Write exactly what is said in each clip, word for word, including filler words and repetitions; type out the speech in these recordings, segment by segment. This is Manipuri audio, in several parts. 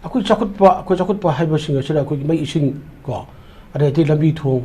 ꯑꯩꯈꯣꯏ ꯆꯥꯎꯈꯠꯄ, ꯑꯩꯈꯣꯏ ꯆꯥꯎꯈꯠꯄ ꯍꯥꯏꯕꯁꯤꯡ ꯑꯁꯤꯗ ꯑꯩꯈꯣꯏꯒꯤ ꯃꯩ ꯏꯁꯤꯡ ꯀꯣ, ꯑꯗꯩ ꯑꯇꯩ ꯂꯝꯕꯤ ꯊꯣꯡ,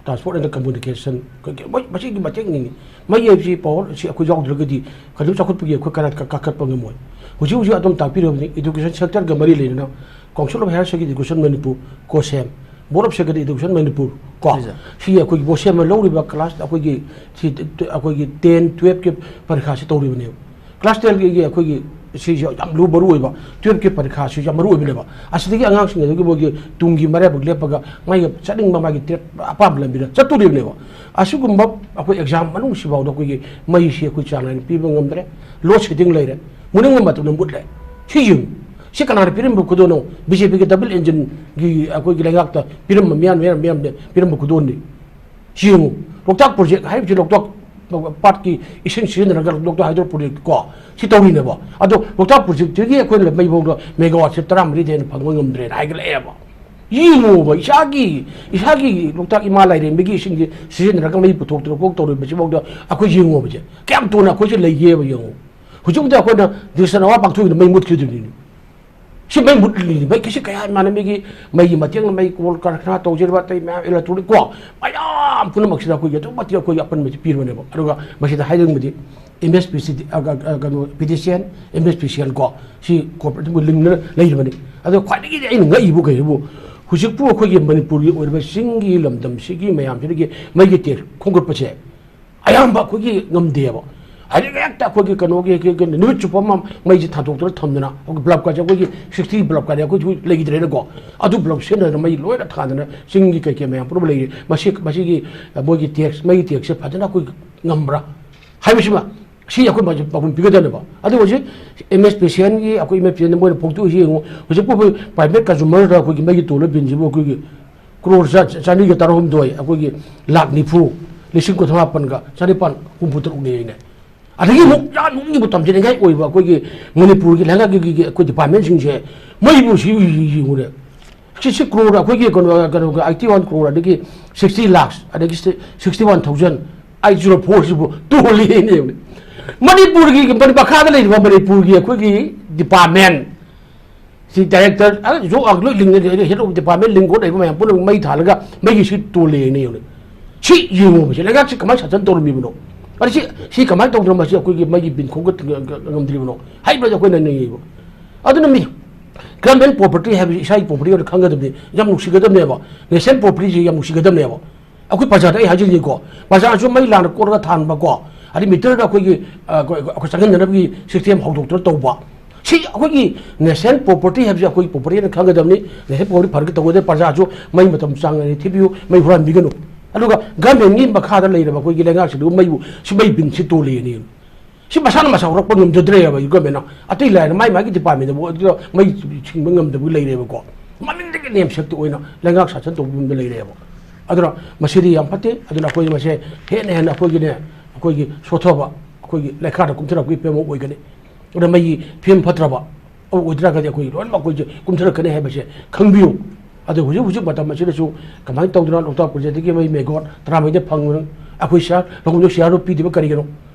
transport and communication, ꯑꯩꯈꯣꯏꯒꯤ ꯃꯣꯏ ꯃꯁꯤꯒꯤ ꯃꯇꯦꯡꯅꯤꯅꯤ꯫ ꯃꯩ ꯍꯥꯏꯕꯁꯤ, power ꯑꯁꯤ ꯑꯩꯈꯣꯏ ꯌꯥꯎꯗ꯭ꯔꯒꯗꯤ ꯀꯩꯅꯣ ꯆꯥꯎꯈꯠꯄꯒꯤ ꯑꯩꯈꯣꯏ ꯀꯥꯈꯠ-, ꯀꯥꯈꯠꯄ ꯉꯝꯃꯣꯏ꯫ ꯍꯧꯖꯤꯛ ꯍꯧꯖꯤꯛ ꯑꯗꯨꯝ ꯇꯥꯛꯄꯤꯔꯕꯅꯤ, education sector ꯒ ꯃꯔꯤ ꯂꯩꯅꯅ Council of Higher Secondary Education Manipur, COHSEM, Board of Secondary Education Manipur ꯀꯣ, ꯁꯤ ꯑꯩꯈꯣꯏꯒꯤ ꯕꯣꯁꯦꯝꯅ ꯂꯧꯔꯤꯕ class ꯑꯩꯈꯣꯏꯒꯤ ꯁꯤ ꯑꯩꯈꯣꯏꯒꯤ ten, twelve ꯀꯤ ꯄꯔꯤꯈꯥꯁꯤ ꯇꯧꯔꯤꯕꯅꯦꯕ꯫ Class ten ꯒꯤ ꯑꯩꯈꯣꯏꯒꯤ ꯁꯤꯁꯨ ꯌꯥꯝ ꯂꯨ-, ꯃꯔꯨ ꯑꯣꯏꯕ, twelve ꯀꯤ ꯄꯔꯤꯈꯥꯁꯨ ꯌꯥꯝ ꯃꯔꯨ ꯑꯣꯏꯕꯅꯦꯕ꯫ ꯑꯁꯤꯗꯒꯤ ꯑꯉꯥꯡꯁꯤꯡ ꯑꯗꯨꯒꯤ ꯃꯣꯏꯒꯤ ꯇꯨꯡꯒꯤ ꯃꯔꯥꯏꯕꯛ ꯂꯦꯞꯄꯒ ꯃꯥꯒꯤ ꯆꯠꯅꯤꯡꯕ, ꯃꯥꯒꯤ ꯇ꯭ꯔꯦꯠ, ꯑꯄꯥꯝꯕ ꯂꯝꯕꯤꯗ ꯆꯠꯇꯣꯔꯤꯕꯅꯦꯕ꯫ ꯑꯁꯤꯒꯨꯝꯕ ꯑꯩꯈꯣꯏ exam ꯃꯅꯨꯡꯁꯤꯐꯥꯎꯗ ꯑꯩꯈꯣꯏꯒꯤ ꯃꯩꯁꯤ ꯑꯩꯈꯣꯏ ꯆꯥꯡ ꯅꯥꯏꯅ ꯄꯤꯕ ꯉꯝꯗ꯭ꯔꯦ, load shedding ꯂꯩꯔꯦ, ꯃꯨꯅꯤꯡꯕ ꯃꯇꯝꯗ ꯃꯨꯠꯂꯦ꯫ ꯁꯤ ꯌꯦꯡꯉꯨ, ꯁꯤ ꯀꯅꯥꯅ ꯄꯤꯔꯝꯕ ꯈꯨꯗꯣꯜꯅꯣ? BJP ꯒꯤ double engine ꯒꯤ ꯑꯩꯈꯣꯏꯒꯤ ꯂꯩꯉꯥꯛꯇ ꯄꯤꯔꯝꯕ ꯃꯤꯌꯥꯝ, ꯃꯤꯌꯥꯝ, ꯃꯤꯌꯥꯝꯅ ꯄꯤꯔꯝꯕ ꯈꯨꯗꯣꯜꯅꯤ꯫ ꯁꯤ ꯌꯦꯡꯉꯨ, ꯂꯣꯛꯇꯥꯛ project ꯍꯥꯏꯔꯤꯕꯁꯤ ꯂꯣꯛꯇꯥꯛ ꯄꯥꯠꯀꯤ ꯏꯁꯤꯡ ꯁꯤꯖꯤꯟꯅꯔꯒ ꯂꯣꯛꯇꯥꯛ hydro project ꯀꯣ, ꯁꯤ ꯇꯧꯔꯤꯅꯦꯕ꯫ ꯑꯗꯣ ꯂꯣꯛꯇꯥꯛ project ꯇꯒꯤ ꯑꯩꯈꯣꯏꯅ ꯃꯩꯐꯥꯎꯗ megawatt ꯁꯦ ꯇꯔꯥꯃꯔꯤꯗꯩ ꯍꯦꯟꯅ ꯐꯪꯕ ꯉꯝꯗ꯭ꯔꯦꯅ ꯍꯥꯏꯒꯠꯂꯛꯑꯦꯕ꯫ ꯌꯦꯡꯉꯣꯕ, ꯏꯁꯥꯒꯤ, ꯏꯁꯥꯒꯤ ꯂꯣꯛꯇꯥꯛ ꯏꯃꯥ ꯂꯥꯏꯔꯦꯝꯕꯤꯒꯤ ꯏꯁꯤꯡꯁꯦ ꯁꯤꯖꯤꯟꯅꯔꯒ ꯃꯩ ꯄꯨꯊꯣꯛꯇꯅ ꯈꯣꯠꯇꯧꯔꯤꯕꯁꯤꯐꯥꯎꯗ ꯑꯩꯈꯣꯏ ꯌꯦꯡꯉꯣꯕꯁꯦ, ꯀꯌꯥꯝ ꯊꯨꯅ ꯑꯩꯈꯣꯏꯁꯦ ꯂꯩꯒꯦꯕ ꯌꯦꯡꯉꯣ꯫ ꯍꯧꯖꯤꯛ ꯍꯧꯖꯤꯛ ꯑꯩꯈꯣꯏꯅ ꯗꯤꯁꯟ ꯑꯋꯥ ꯄꯥꯡꯊꯣꯛꯏꯗꯣ ꯃꯩ ꯃꯨꯠꯈꯤꯗꯣꯏꯅꯤ꯫ ꯁꯤ ꯃꯩ ꯃꯨꯠꯂꯤꯅꯤ, ꯃꯩ ꯀꯩꯁꯤ ꯀꯌꯥ ꯏꯃꯥꯟꯅꯕꯤꯒꯤ ꯃꯩꯒꯤ ꯃꯇꯦꯡꯅ ꯃꯩ ꯀꯣꯜ ꯀꯔꯈꯅꯥ ꯇꯧꯖꯔꯤꯕ ꯑꯇꯩ ꯃꯌꯥꯝ electronic ꯀꯣ, ꯃꯌꯥꯝ ꯄꯨꯝꯅꯃꯛꯁꯤꯗ ꯑꯩꯈꯣꯏꯒꯤ ꯑꯗꯨꯛ ꯃꯇꯤꯛ ꯑꯩꯈꯣꯏꯒꯤ ꯑꯄꯟꯕꯁꯤ ꯄꯤꯔꯕꯅꯦꯕ꯫ ꯑꯗꯨꯒ ꯃꯁꯤꯗ ꯍꯥꯏꯖꯅꯤꯡꯕꯗꯤ MSPC, ꯑ, ꯑ, ꯑ, ꯀꯩꯅꯣ, PDCN, MSPCL ꯀꯣ, ꯁꯤ cooperative ꯒ ꯂꯤꯡꯅ ꯂꯩꯔꯤꯕꯅꯤ꯫ ꯑꯗꯣ ꯈ꯭ꯋꯥꯏꯗꯒꯤꯗꯤ ꯑꯩꯅ ꯉꯛꯏꯕꯨ ꯀꯩꯕꯨ, ꯍꯧꯖꯤꯛꯄꯨ ꯑꯩꯈꯣꯏꯒꯤ ꯃꯅꯤꯄꯨꯔꯒꯤ ꯑꯣꯏꯔꯤꯕ ꯆꯤꯡꯒꯤ ꯂꯝꯗꯝꯁꯤꯒꯤ ꯃꯌꯥꯝꯁꯤꯗꯒꯤ ꯃꯩꯒꯤ ꯇꯦꯛ ꯈꯣꯝꯒꯠꯄꯁꯦ ꯑꯌꯥꯝꯕ ꯑꯩꯈꯣꯏꯒꯤ ꯉꯝꯗꯦꯕ꯫ ꯍꯥꯏꯗꯤ ꯍꯦꯛꯇ ꯑꯩꯈꯣꯏꯒꯤ ꯀꯩꯅꯣꯒꯤ, ꯀꯩ-, ꯀꯩ-, ꯅꯨꯃꯤꯠ ꯆꯨꯞꯄ ꯑꯃ ꯃꯩꯁꯦ ꯊꯥꯗꯣꯛꯇꯅ ꯊꯝꯗꯅ, ꯑꯩꯈꯣꯏꯒꯤ bulb ꯀꯥꯁꯦ, ꯑꯩꯈꯣꯏꯒꯤ sixty bulb ꯀꯥꯗꯤ ꯑꯩꯈꯣꯏꯁꯨ ꯂꯩꯈꯤꯗ꯭ꯔꯦꯅꯀꯣ, ꯑꯗꯨ bulb ꯁꯤꯖꯤꯟꯅꯗꯅ ꯃꯩ ꯂꯣꯏꯅ ꯊꯥꯗꯅ ꯆꯤꯡꯒꯤ ꯀꯩ ꯀꯩ ꯃꯌꯥꯝ ꯄꯨꯝꯅꯃꯛ ꯂꯩꯔꯤ꯫ ꯃꯁꯤ, ꯃꯁꯤꯒꯤ, ꯑ, ꯃꯣꯏꯒꯤ tax, ꯃꯩꯒꯤ tax ꯁꯦ ꯐꯖꯅ ꯑꯩꯈꯣꯏ ꯉꯝꯕ꯭ꯔꯥ ꯍꯥꯏꯕꯁꯤꯃ, ꯁꯤ ꯑꯩꯈꯣꯏ ꯃꯥꯁꯦ ꯄꯥꯎꯈꯨꯝ ꯄꯤꯒꯗꯕꯅꯦꯕ꯫ ꯑꯗꯨ ꯍꯧꯖꯤꯛ MSPCL ꯒꯤ ꯑꯩꯈꯣꯏ MSPCL ꯅ ꯃꯣꯏꯅ ꯐꯣꯡꯗꯣꯛꯏꯁꯤ ꯌꯦꯡꯉꯨ, ꯍꯧꯖꯤꯛꯄꯨ ꯑꯩꯈꯣꯏ private consumer ꯗ ꯑꯩꯈꯣꯏꯒꯤ ꯃꯩꯒꯤ toll ꯕꯤꯟꯁꯤꯕꯨ ꯑꯩꯈꯣꯏꯒꯤ ꯀ꯭ꯔꯣꯔ ꯆꯥ-, ꯆꯥꯅꯤꯒ ꯇꯔꯥꯍꯨꯝꯗꯣꯏ, ꯑꯩꯈꯣꯏꯒꯤ ꯂꯥꯈ ꯅꯤꯐꯨ, ꯂꯤꯁꯤꯡ ꯀꯨꯟꯊ꯭ꯔꯥ ꯃꯥꯄꯟꯒ ꯆꯥꯅꯤꯄꯥꯟ ꯍꯨꯝꯐꯨ ꯇꯔꯨꯛꯅꯦ ꯑꯩꯅ꯫ ꯑꯗꯒꯤ ꯑꯃꯨꯛ ꯌꯥꯝ ꯅꯣꯛꯅꯤꯡꯕ ꯇꯝꯖꯅꯤꯡꯉꯥꯏ ꯑꯣꯏꯕ ꯑꯩꯈꯣꯏꯒꯤ ꯃꯅꯤꯄꯨꯔꯒꯤ ꯂꯩꯉꯥꯛꯀꯤ ꯑꯩꯈꯣꯏ department ꯁꯤꯡꯁꯦ, ꯃꯩꯕꯨ ꯁꯤ ꯌꯦꯡꯉꯨꯅꯦ꯫ ꯁꯤ, ꯁꯤ ꯀ꯭ꯔꯣꯔ ꯑꯩꯈꯣꯏꯒꯤ ꯀꯩꯅꯣ, ꯀꯩꯅꯣꯒ eighty one ꯀ꯭ꯔꯣꯔ ꯑꯗꯒꯤ sixty lakhs ꯑꯗꯒꯤ sixty one thousand eight zero four ꯁꯤꯕꯨ ꯇꯣꯜꯂꯤꯅꯦ꯫ ꯃꯅꯤꯄꯨꯔꯒꯤ ꯃꯈꯥꯗ ꯂꯩꯔꯤꯕ ꯃꯅꯤꯄꯨꯔꯒꯤ ꯑꯩꯈꯣꯏꯒꯤ department ꯁꯤ ꯗꯥꯏꯔꯦꯛꯇꯔ, ꯑ, ꯖꯣ ꯑꯥꯔ ꯂꯣꯏ ꯂꯤꯡꯉꯦ, ꯑꯗꯩ ꯍꯦꯠ ꯑꯣꯐ ꯗꯤꯄꯥꯔꯠꯃꯦꯟ ꯂꯤꯡ ꯈꯣꯠ ꯂꯩꯕ ꯃꯌꯥꯝ ꯄꯨꯝꯅꯃꯛ ꯃꯩ ꯊꯥꯜꯂꯒ ꯃꯩꯒꯤ ꯁꯤ ꯇꯣꯜꯂꯦꯅ ꯌꯦꯡꯉꯨꯅꯦ꯫ ꯁꯤ ꯌꯦꯡꯉꯣꯕ, ꯁꯤ ꯂꯩꯉꯥꯛꯁꯤ ꯀꯃꯥꯏꯅ ꯁꯥꯁꯟ ꯇꯧꯔꯝꯃꯤꯕꯅꯣ? ꯑꯗ ꯁꯤ, ꯁꯤ ꯀꯃꯥꯏꯅ ꯇꯧꯗꯅ ꯃꯁꯤ ꯑꯩꯈꯣꯏꯒꯤ ꯃꯩꯒꯤ ꯕꯤꯟ ꯈꯣꯝꯒꯠ ꯉꯝꯗ꯭ꯔꯤꯕꯅꯣ ꯍꯥꯏꯕꯗ ꯑꯩꯈꯣꯏꯅ ꯅꯩꯅꯩꯌꯦꯕ꯫ ꯑꯗꯨꯅ ꯃꯤ ꯒꯚꯔꯟꯃꯦꯟ ꯄ꯭ꯔꯣꯄꯔꯇꯤ ꯍꯥꯏꯕꯁꯤ ꯏꯁꯥꯒꯤ ꯄ꯭ꯔꯣꯄꯔꯇꯤ ꯑꯣꯏꯅ ꯈꯪꯒꯗꯕꯅꯤ, ꯌꯥꯝ ꯅꯨꯡꯁꯤꯒꯗꯕꯅꯦꯕ꯫ ꯅꯦꯁꯅꯦꯜ ꯄ꯭ꯔꯣꯄꯔꯇꯤꯁꯤ ꯌꯥꯝ ꯅꯨꯡꯁꯤꯒꯗꯕꯅꯦꯕ꯫ ꯑꯩꯈꯣꯏ ꯄ꯭ꯔꯖꯥꯗ ꯑꯩ ꯍꯥꯏꯖꯅꯤꯡꯉꯤꯀꯣ, ꯄ꯭ꯔꯖꯥꯁꯨ ꯃꯩ ꯂꯥꯟꯅ ꯀꯣꯠꯂꯒ ꯊꯥꯟꯕꯀꯣ, ꯑꯗꯩ ꯃꯤꯇꯔꯗ ꯑꯩꯈꯣꯏꯒꯤ, ꯑ, ꯑꯩꯈꯣꯏ, ꯑꯩꯈꯣꯏ ꯆꯪꯍꯟꯗꯅꯕꯒꯤ ꯁꯤꯁꯇꯦꯝ ꯍꯧꯗꯣꯛꯇꯅ ꯇꯧꯕ, ꯁꯤ ꯑꯩꯈꯣꯏꯒꯤ ꯅꯦꯁꯅꯦꯜ ꯄ꯭ꯔꯣꯄꯔꯇꯤ ꯍꯥꯏꯕꯁꯤ ꯑꯩꯈꯣꯏꯒꯤ ꯄ꯭ꯔꯣꯄꯔꯇꯤ ꯍꯥꯏꯅ ꯈꯪꯒꯗꯕꯅꯤ꯫ ꯅꯦꯁꯅꯦꯜ ꯄ꯭ꯔꯣꯄꯔꯇꯤ ꯐꯔꯒ ꯇꯧꯒꯗꯕ, ꯄ꯭ꯔꯖꯥꯁꯨ ꯃꯩ ꯃꯇꯝ ꯆꯥꯡ ꯅꯥꯏꯅ ꯊꯤꯕꯤꯌꯨ, ꯃꯩ ꯍꯨꯔꯥꯟꯕꯤꯒꯅꯨ꯫ ꯑꯗꯨꯒ ꯒꯚꯔꯟꯃꯦꯟꯒꯤ ꯃꯈꯥꯗ ꯂꯩꯔꯕ ꯑꯩꯈꯣꯏꯒꯤ ꯂꯩꯉꯥꯛꯁꯤꯡꯗꯨ ꯃꯩꯕꯨ, ꯁꯤ ꯃꯩ ꯕꯤꯟꯁꯤ ꯇꯣꯜꯂꯤꯅꯤ꯫ ꯁꯤ ꯃꯁꯥꯅ ꯃꯁꯥ ꯍꯧꯔꯛꯄ ꯉꯝꯖꯗ꯭ꯔꯦꯕ ꯒꯚꯔꯟꯃꯦꯟꯅ꯫ ꯑꯇꯩ ꯂꯥꯏꯔꯅ ꯃꯥꯏ ꯃꯥꯒꯤ ꯗꯤꯄꯥꯔꯠꯃꯦꯟꯗꯕꯨ ꯑꯗꯨꯗ ꯃꯩ ꯁꯤꯡꯕ ꯉꯝꯗꯕ ꯂꯩꯔꯦꯕꯀꯣ꯫ ꯃꯃꯤꯡꯗꯒꯤ ꯅꯦꯝꯁꯦꯛꯇ ꯑꯣꯏꯅ ꯂꯩꯉꯥꯛ ꯁꯥꯁꯟ ꯇꯧꯕ ꯉꯝꯗ ꯂꯩꯔꯦꯕ꯫ ꯑꯗꯨꯅ ꯃꯁꯤꯗꯤ ꯌꯥꯝ ꯐꯠꯇꯦ꯫ ꯑꯗꯨꯅ ꯑꯩꯈꯣꯏ ꯃꯁꯦ ꯍꯦꯟꯅ ꯍꯦꯟꯅ ꯑꯩꯈꯣꯏꯒꯤꯅꯦ, ꯑꯩꯈꯣꯏꯒꯤ ꯁꯣꯠꯊꯕ, ꯑꯩꯈꯣꯏꯒꯤ ꯂꯩꯈꯥꯗ ꯀꯨꯝꯊꯔꯛꯄꯒꯤ ꯐꯤꯕꯝ ꯑꯃ ꯑꯣꯏꯒꯅꯤ꯫ ꯑꯗꯨꯅ ꯃꯩꯒꯤ ꯐꯤꯕꯝ ꯐꯠꯇ꯭ꯔꯕ ꯑꯃ ꯑꯣꯏꯗ꯭ꯔꯒꯗꯤ ꯑꯩꯈꯣꯏ ꯂꯣꯏꯅꯃꯛ ꯑꯩꯈꯣꯏꯁꯦ ꯀꯨꯝꯊꯔꯛꯀꯅꯤ ꯍꯥꯏꯕꯁꯦ ꯈꯪꯕꯤꯌꯨ꯫ ꯑꯗꯨ ꯍꯧꯖꯤꯛ ꯍꯧꯖꯤꯛ ꯃꯇꯝ ꯑꯁꯤꯗꯁꯨ ꯀꯃꯥꯏꯅ ꯇꯧꯗꯅ ꯂꯣꯛꯇꯥꯛ ꯄ꯭ꯔꯣꯖꯦꯛꯇꯒꯤ ꯃꯩ ꯃꯦꯒꯥꯋꯥꯠ ꯇꯔꯥꯃꯔꯤꯗ ꯐꯪꯕꯅꯣ? ꯑꯩꯈꯣꯏ ꯁꯤꯌꯥꯔ, ꯂꯧꯐꯝꯗꯣ ꯁꯤꯌꯥꯔꯗꯣ ꯄꯤꯗꯕ ꯀꯔꯤꯒꯤꯅꯣ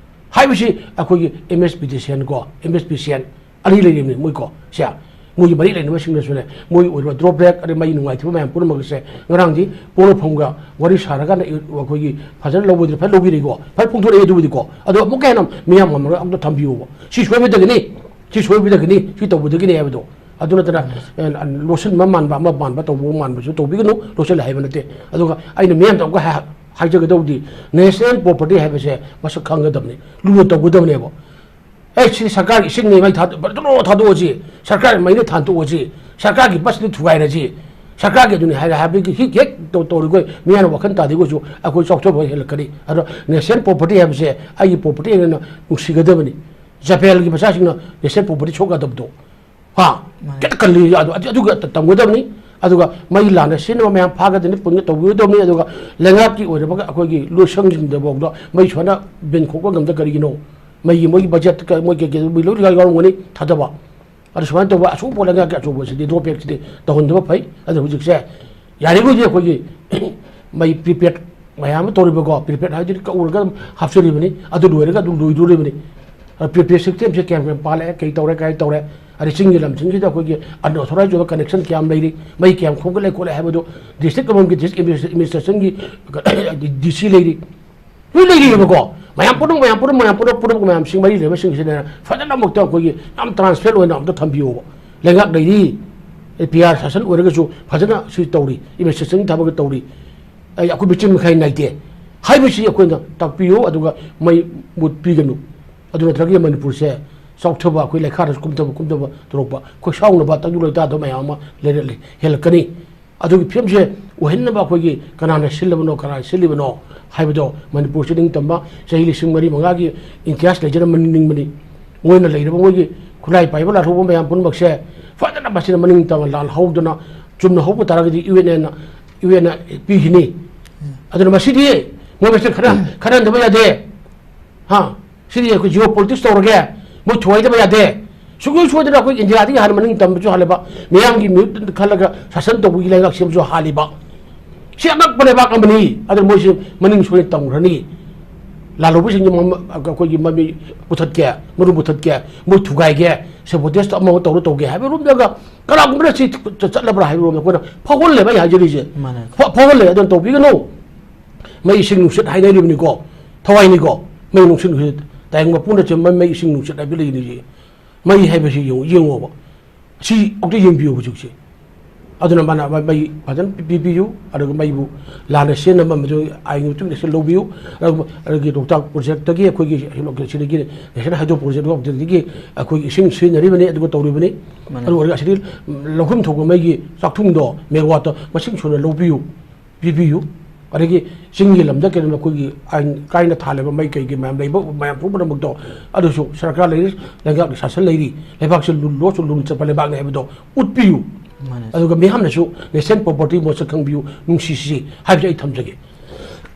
ꯍꯥꯏꯕꯁꯤ ꯑꯩꯈꯣꯏꯒꯤ ꯑꯦꯝ ꯑꯦꯁ ꯄꯤ ꯗꯤ ꯁꯤ ꯑꯦꯟ ꯀꯣ, ꯑꯦꯝ ꯑꯦꯁ ꯄꯤ ꯁꯤ ꯑꯦꯟ ꯑꯅꯤ ꯂꯩꯔꯤꯕꯅꯤ ꯃꯣꯏ ꯀꯣ꯫ ꯁꯦ, ꯃꯣꯏꯒꯤ ꯃꯔꯤ ꯂꯩꯅꯕꯁꯤꯡꯅꯁꯨꯅꯦ, ꯃꯣꯏ ꯑꯣꯏꯔꯤꯕ ꯗ꯭ꯔꯣꯕꯦꯛ ꯑꯗꯩ ꯃꯩ ꯅꯨꯡꯉꯥꯏꯇꯕ ꯃꯌꯥꯝ ꯄꯨꯝꯅꯃꯛꯁꯦ ꯉꯔꯥꯡꯗꯤ ꯄꯣꯛꯅꯐꯝꯒ ꯋꯥꯔꯤ ꯁꯥꯔꯀꯥꯟꯗ ꯑꯩꯈꯣꯏꯒꯤ ꯐꯖꯅ ꯂꯧꯕꯗꯤ ꯐꯖꯅ ꯂꯧꯕꯤꯔꯤꯀꯣ, ꯐꯖꯅ ꯐꯣꯡꯗꯣꯔꯛꯑꯦ꯫ ꯑꯗꯨꯕꯨꯗꯤꯀꯣ, ꯑꯗꯣ ꯑꯃꯨꯛꯀ ꯍꯦꯟꯅ ꯃꯤꯌꯥꯝ ꯃꯃꯥꯡꯗ ꯑꯝꯇ ꯊꯝꯕꯤꯌꯣꯕ꯫ ꯁꯤ ꯁꯣꯏꯕꯗꯒꯤꯅꯤ, ꯁꯤ ꯁꯣꯏꯕꯗꯒꯤꯅꯤ, ꯁꯤ ꯇꯧꯕꯗꯒꯤꯅꯤ ꯍꯥꯏꯕꯗꯣ꯫ ꯑꯗꯨ ꯅꯠꯇꯅ, ꯑꯦ, ꯂꯣꯠꯁꯤꯟꯕ ꯃꯥꯟꯕ, ꯑꯃ ꯃꯥꯟꯕ ꯇꯧꯕ ꯃꯥꯟꯕꯁꯨ ꯇꯧꯕꯤꯒꯅꯨ, ꯂꯣꯠꯁꯤꯜꯂꯦ ꯍꯥꯏꯕ ꯅꯠꯇꯦ꯫ ꯑꯗꯨꯒ ꯑꯩꯅ ꯃꯤꯌꯥꯝꯗ ꯑꯃꯨꯛꯀ ꯍꯥꯏ-, ꯍꯥꯏꯖꯒꯗꯧꯕꯗꯤ, ꯅꯦꯁꯅꯦꯜ ꯄ꯭ꯔꯣꯄꯔꯇꯤ ꯍꯥꯏꯕꯁꯦ ꯃꯁꯛ ꯈꯪꯒꯗꯕꯅꯤ, ꯂꯨꯅ ꯇꯧꯒꯗꯕꯅꯦꯕ꯫ ꯑꯦ, ꯁꯤꯗꯤ ꯁꯔꯀꯥꯔꯒꯤ ꯏꯁꯤꯡꯅꯤ, ꯃꯩ ꯊꯥꯗ-, ꯕꯇꯣꯟ ꯊꯥꯗꯣꯛꯑꯁꯤ, ꯁꯔꯀꯥꯔꯒꯤ ꯃꯩꯅ ꯊꯥꯟꯗꯣꯛꯑꯁꯤ, ꯁꯔꯀꯥꯔꯒꯤ ꯕꯁꯅꯤ ꯊꯨꯒꯥꯏꯔꯁꯤ, ꯁꯔꯀꯥꯔꯒꯤ ꯑꯗꯨꯅꯤ ꯍꯥꯏꯔ ꯍꯥꯏꯕꯒꯤ ꯍꯤꯛ ꯍꯦꯛ ꯇꯧ-, ꯇꯧꯔꯤꯈꯣꯏ ꯃꯤꯌꯥꯝꯅ ꯋꯥꯈꯜ ꯇꯥꯗꯦꯈꯣꯏꯁꯨ ꯑꯩꯈꯣꯏ ꯆꯥꯎꯊꯣꯛꯄ ꯍꯦꯜꯂꯛꯀꯅꯤ꯫ ꯑꯗꯣ ꯅꯦꯁꯅꯦꯜ ꯄ꯭ꯔꯣꯄꯔꯇꯤ ꯍꯥꯏꯕꯁꯦ ꯑꯩꯒꯤ ꯄ꯭ꯔꯣꯄꯔꯇꯤ ꯍꯥꯏꯅ ꯅꯨꯡꯁꯤꯒꯗꯕꯅꯤ꯫ ꯖꯄꯦꯜꯒꯤ ꯃꯆꯥꯁꯤꯡꯅ ꯅꯦꯁꯅꯦꯜ ꯄ꯭ꯔꯣꯄꯔꯇꯤ ꯁꯣꯛ ꯌꯥꯗꯕꯗꯣ꯫ ꯍꯥ? ꯃꯥꯅꯦ꯫ ꯈꯤꯇ ꯀꯜꯂꯤ, ꯑꯗꯨ, ꯑꯗꯨ, ꯑꯗꯨꯒ ꯇ-, ꯇꯝꯒꯗꯕꯅꯤ꯫ ꯑꯗꯨꯒ ꯃꯩ ꯂꯥꯟꯅ ꯁꯤꯖꯤꯟꯅꯕ ꯃꯌꯥꯝ ꯐꯥꯒꯗꯕꯅꯤ, ꯄꯨꯟꯅ ꯇꯧꯕꯤꯒꯗꯕꯅꯤ꯫ ꯑꯗꯨꯒ ꯂꯩꯉꯥꯛꯀꯤ ꯑꯣꯏꯔꯕ ꯑꯩꯈꯣꯏꯒꯤ ꯂꯣꯏꯁꯪꯁꯤꯡꯗꯐꯥꯎꯗ ꯃꯩ ꯁꯨꯃꯥꯏꯅ ꯕꯦꯟ ꯈꯣꯛꯄ ꯉꯝꯗ ꯀꯔꯤꯒꯤꯅꯣ? ꯃꯩꯒꯤ ꯃꯣꯏꯒꯤ ꯕꯖꯦꯠ ꯀ-, ꯃꯣꯏ ꯀꯩ ꯀꯩ ꯃꯣꯏ ꯂꯣꯏ ꯌꯥꯎꯔꯝꯒꯅꯤ ꯊꯥꯗꯕ꯫ ꯑꯗꯨ ꯁꯨꯃꯥꯏꯅ ꯇꯧꯕ ꯑꯆꯧꯕ ꯂꯩꯉꯥꯛꯀꯤ ꯑꯆꯧꯕꯁꯤꯗꯤ ꯗ꯭ꯔꯣꯕꯦꯛꯁꯤꯗꯤ ꯇꯧꯍꯟꯗꯕ ꯐꯩ꯫ ꯑꯗꯨ ꯍꯧꯖꯤꯛꯁꯦ ꯌꯥꯔꯤꯈꯩꯗꯤ ꯑꯩꯈꯣꯏꯒꯤ ꯃꯩ ꯄ꯭ꯔꯤꯄꯦꯗ ꯃꯌꯥꯝ ꯑꯃ ꯇꯧꯔꯤꯕꯀꯣ, ꯄ꯭ꯔꯤꯄꯦꯗ ꯍꯥꯏꯗꯨꯗꯤ ꯀꯛꯎꯔꯒ ꯑꯗꯨꯝ ꯍꯥꯞꯆꯔꯤꯕꯅꯤ, ꯑꯗꯨ ꯂꯣꯏꯔꯒ ꯑꯗꯨꯝ ꯂꯣꯏꯗꯣꯔꯤꯕꯅꯤ꯫ ꯑꯗꯨ ꯄ꯭ꯔꯤꯄꯦꯗ ꯁꯤꯁꯇꯦꯝꯁꯦ ꯀꯌꯥꯝ ꯀꯌꯥꯝ ꯄꯥꯜꯂꯛꯑꯦ, ꯀꯩ ꯇꯧꯔꯦ, ꯀꯥꯏ ꯇꯧꯔꯦ, ꯑꯗꯩ ꯆꯤꯡꯒꯤ ꯂꯝꯁꯤꯡꯁꯤꯗ ꯑꯩꯈꯣꯏꯒꯤ unauthorized ꯑꯣꯏꯕ connection ꯀꯌꯥꯝ ꯂꯩꯔꯤ, ꯃꯩ ꯀꯌꯥꯝ ꯈꯣꯝꯒꯠꯂꯦ ꯈꯣꯠꯂꯦ ꯍꯥꯏꯕꯗꯣ district ꯑꯃꯃꯝꯒꯤ district administration-ꯒꯤ D C ꯂꯩꯔꯤ, ꯂꯣꯏ ꯂꯩꯔꯤꯑꯕꯀꯣ꯫ ꯃꯌꯥꯝ ꯄꯨꯝꯅꯃꯛ, ꯃꯌꯥꯝ ꯄꯨꯝꯅꯃꯛ, ꯃꯌꯥꯝ ꯄꯨꯝꯅꯃꯛ, ꯄꯨꯝꯅꯃꯛ ꯃꯌꯥꯝ ꯆꯤꯡ ꯃꯔꯤ ꯂꯩꯅꯕꯁꯤꯡꯁꯤꯗ ꯐꯖꯅ ꯑꯃꯨꯛꯇ ꯑꯩꯈꯣꯏꯒꯤ ꯌꯥꯝ transparent ꯑꯣꯏꯅ ꯑꯝꯇ ꯊꯝꯕꯤꯌꯣꯕ꯫ ꯂꯩꯉꯥꯛ ꯂꯩꯔꯤ, P R ꯁꯥꯁꯟ ꯑꯣꯏꯔꯒꯁꯨ ꯐꯖꯅ ꯁꯤ ꯇꯧꯔꯤ, administration ꯊꯕꯛ ꯇꯧꯔꯤ, ꯑꯩ ꯑꯩꯈꯣꯏ ꯃꯆꯤꯟ ꯃꯈꯥꯏ ꯅꯥꯏꯗꯦ ꯍꯥꯏꯕꯁꯤ ꯑꯩꯈꯣꯏꯅ ꯇꯥꯛꯄꯤꯌꯨ꯫ ꯑꯗꯨꯒ ꯃꯩ ꯃꯨꯠꯄꯤꯒꯅꯨ꯫ ꯑꯗꯨ ꯅꯠꯇ꯭ꯔꯒꯗꯤ ꯃꯅꯤꯄꯨꯔꯁꯦ ꯆꯥꯎꯊꯕ, ꯑꯩꯈꯣꯏ ꯂꯩꯈꯥꯗꯁꯨ ꯀꯨꯝꯊꯕ, ꯀꯨꯝꯊꯕ ꯇꯧꯔꯛꯄ, ꯑꯩꯈꯣꯏ ꯁꯥꯎꯅꯕ, ꯇꯪꯗꯨ ꯂꯩꯇꯥꯗꯕ ꯃꯌꯥꯝ ꯑꯃ ꯂꯩꯔꯛꯂꯤ, ꯍꯦꯜꯂꯛꯀꯅꯤ꯫ ꯑꯗꯨꯒꯤ ꯐꯤꯕꯝꯁꯦ ꯑꯣꯏꯍꯟꯅꯕ ꯑꯩꯈꯣꯏꯒꯤ ꯀꯅꯥꯅ ꯁꯤꯜꯂꯕꯅꯣ, ꯀꯅꯥꯅ ꯁꯤꯜꯂꯤꯕꯅꯣ ꯍꯥꯏꯕꯗꯣ, ꯃꯅꯤꯄꯨꯔꯁꯤ ꯅꯤꯡꯇꯝꯕ ꯆꯍꯤ ꯂꯤꯁꯤꯡ ꯃꯔꯤ ꯃꯉꯥꯒꯤ ꯏꯇꯤꯍꯥꯁ ꯂꯩꯖꯔꯝꯕ ꯅꯤꯡꯕꯅꯤ꯫ ꯃꯣꯏꯅ ꯂꯩꯔꯕ ꯃꯣꯏꯒꯤ ꯈꯨꯠꯂꯥꯏ ꯄꯥꯏꯕ ꯂꯥꯜꯍꯧꯕ ꯃꯌꯥꯝ ꯄꯨꯝꯅꯃꯛꯁꯦ ꯐꯖꯅ ꯃꯁꯤꯗ ꯃꯅꯤꯡ ꯇꯝꯅ ꯂꯥꯜꯍꯧꯗꯅ, ꯆꯨꯝꯅ ꯍꯧꯕ ꯇꯥꯔꯒꯗꯤ U N N, U N ꯄꯤꯈꯤꯅꯤ꯫ ꯑꯗꯨꯅ ꯃꯁꯤꯗꯤ ꯃꯣꯏ ꯃꯁꯦꯟ ꯈꯠꯅ-, ꯈꯠꯅꯍꯟꯗꯕ ꯌꯥꯗꯦ꯫ ꯍꯥ? ꯁꯤꯗꯤ ꯑꯩꯈꯣꯏ geo politics ꯇꯧꯔꯒꯦ, ꯃꯣꯏ ꯊꯨꯒꯥꯏꯗꯕ ꯌꯥꯗꯦ꯫ ꯁꯨꯡꯁꯣꯏ ꯁꯣꯏꯗꯅ ꯑꯩꯈꯣꯏ ꯏꯟꯗꯤꯌꯥꯗꯒꯤ ꯍꯥꯟꯅ ꯃꯅꯤꯡ ꯇꯝꯕꯁꯨ ꯍꯥꯜꯂꯤꯕ, ꯃꯤꯌꯥꯝꯒꯤ ꯃꯤꯍꯨꯠ ꯈꯜꯂꯒ ꯁꯥꯁꯟ ꯇꯧꯕꯒꯤ ꯂꯩꯉꯥꯛ ꯁꯦꯝꯕꯁꯨ ꯍꯥꯜꯂꯤꯕ꯫ ꯁꯤ ꯑꯉꯛꯄ ꯂꯩꯕꯥꯛ ꯑꯃꯅꯤ꯫ ꯑꯗꯨꯅ ꯃꯣꯏꯁꯤ ꯃꯅꯤꯡ ꯁꯣꯏꯅ ꯇꯝꯈ꯭ꯔꯅꯤ꯫ ꯂꯥꯜꯍꯧꯕꯁꯤꯡꯒꯤ ꯃꯃ-, ꯑꯩꯈꯣꯏꯒꯤ ꯃꯃꯤ ꯄꯨꯊꯠꯀꯦ, ꯃꯔꯨ ꯄꯨꯊꯠꯀꯦ, ꯃꯣꯏ ꯊꯨꯒꯥꯏꯒꯦ, sabotage ꯑꯃ ꯑꯃ ꯇꯧꯔ ꯇꯧꯒꯦ ꯍꯥꯏꯕ ꯔꯣꯝꯗꯒ ꯀꯅꯥꯒꯨꯝꯕꯅ ꯁꯤ ꯆꯠꯂꯕ꯭ꯔꯥ ꯍꯥꯏꯕ ꯔꯣꯝꯗ ꯑꯩꯈꯣꯏꯅ ꯐꯥꯎꯍꯜꯂꯦꯕ ꯑꯩ ꯍꯥꯏꯖꯔꯤꯁꯦ꯫ ꯃꯥꯅꯦ꯫ ꯐ-, ꯐꯥꯎꯍꯜꯂꯦ꯫ ꯑꯗꯨꯅ ꯇꯧꯕꯤꯒꯅꯨ꯫ ꯃꯩ ꯏꯁꯤꯡ ꯅꯨꯡꯁꯤꯠ ꯍꯥꯏꯅꯔꯤꯕꯅꯤꯀꯣ, ꯊꯋꯥꯏꯅꯤꯀꯣ꯫ ꯃꯩ ꯅꯨꯡꯁꯤꯠ ꯅꯨꯡꯁꯤꯠ, ꯇꯥꯏꯕꯪ ꯃꯄꯨꯅ ꯆꯦꯟꯕ ꯃꯩ ꯏꯁꯤꯡ ꯅꯨꯡꯁꯤꯠ ꯍꯥꯏꯕ ꯂꯩꯔꯤꯁꯦ꯫ ꯃꯩ ꯍꯥꯏꯕꯁꯤ ꯌꯦꯡꯉꯨ, ꯌꯦꯡꯉꯣꯕ꯫ ꯁꯤ ꯑꯝꯇ ꯌꯦꯡꯕꯤꯌꯨ ꯍꯧꯖꯤꯛꯁꯦ꯫ ꯑꯗꯨꯅ ꯃꯥꯅ ꯃ-, ꯃꯩ ꯐꯖꯅ ꯄꯤ-, ꯄꯤꯕꯤꯌꯨ, ꯑꯗꯨꯒ ꯃꯩꯕꯨ ꯂꯥꯟꯅ ꯁꯤꯖꯤꯟꯅꯕ ꯑꯃꯁꯨ ꯑꯥꯏꯟꯒꯤ ꯃꯇꯨꯡ ꯏꯟꯅ ꯁꯤ ꯂꯧꯕꯤꯌꯨ꯫ ꯑꯗꯨꯒ ꯑꯗꯨꯒꯤ ꯂꯣꯛꯇꯥꯛ project ꯇꯒꯤ ꯑꯩꯈꯣꯏꯒꯤ ꯁꯤꯗꯒꯤ National Hydro Project ꯇꯒꯤ ꯑꯩꯈꯣꯏꯒꯤ ꯏꯁꯤꯡ ꯁꯤꯖꯤꯟꯅꯔꯤꯕꯅꯤ, ꯑꯗꯨꯒ ꯇꯧꯔꯤꯕꯅꯤ꯫ ꯃꯥꯅꯦ꯫ ꯑꯗꯨ ꯑꯣꯏꯔꯒ ꯑꯁꯤꯗꯒꯤ ꯂꯧꯐꯝ ꯊꯣꯛꯄ ꯃꯩꯒꯤ ꯆꯥꯛꯊꯨꯡꯗꯣ megawatt ꯇꯣ ꯃꯁꯤꯡ ꯁꯨꯅ ꯂꯧꯕꯤꯌꯨ, ꯄꯤꯕꯤꯌꯨ꯫ ꯑꯗꯒꯤ ꯆꯤꯡꯒꯤ ꯂꯝꯗ ꯀꯩꯅꯣ ꯑꯩꯈꯣꯏꯒꯤ ꯑꯥꯏꯟ ꯀꯥꯏꯅ ꯊꯥꯜꯂꯤꯕ ꯃꯩ ꯀꯩꯒꯤ ꯃꯌꯥꯝ ꯂꯩꯕ ꯃꯌꯥꯝ ꯄꯨꯝꯅꯃꯛꯇꯣ, ꯑꯗꯨꯁꯨ ꯁꯔꯀꯥꯔ ꯂꯩꯔꯤ, ꯂꯩꯉꯥꯛꯀꯤ ꯁꯥꯁꯟ ꯂꯩꯔꯤ, ꯂꯩꯕꯥꯛꯁꯤ ꯂꯨ-, ꯂꯣꯠꯁꯨ ꯂꯨꯅ ꯆꯠꯄ ꯂꯩꯕꯥꯛꯅꯤ ꯍꯥꯏꯕꯗꯣ ꯎꯠꯄꯤꯌꯨ꯫ ꯃꯥꯅꯦ꯫ ꯑꯗꯨꯒ ꯃꯤꯌꯥꯝꯅꯁꯨ national property ꯃꯣꯠꯁꯛ ꯈꯪꯕꯤꯌꯨ, ꯅꯨꯡꯁꯤꯁꯤ ꯍꯥꯏꯕꯁꯤ ꯑꯩ ꯊꯝꯖꯒꯦ꯫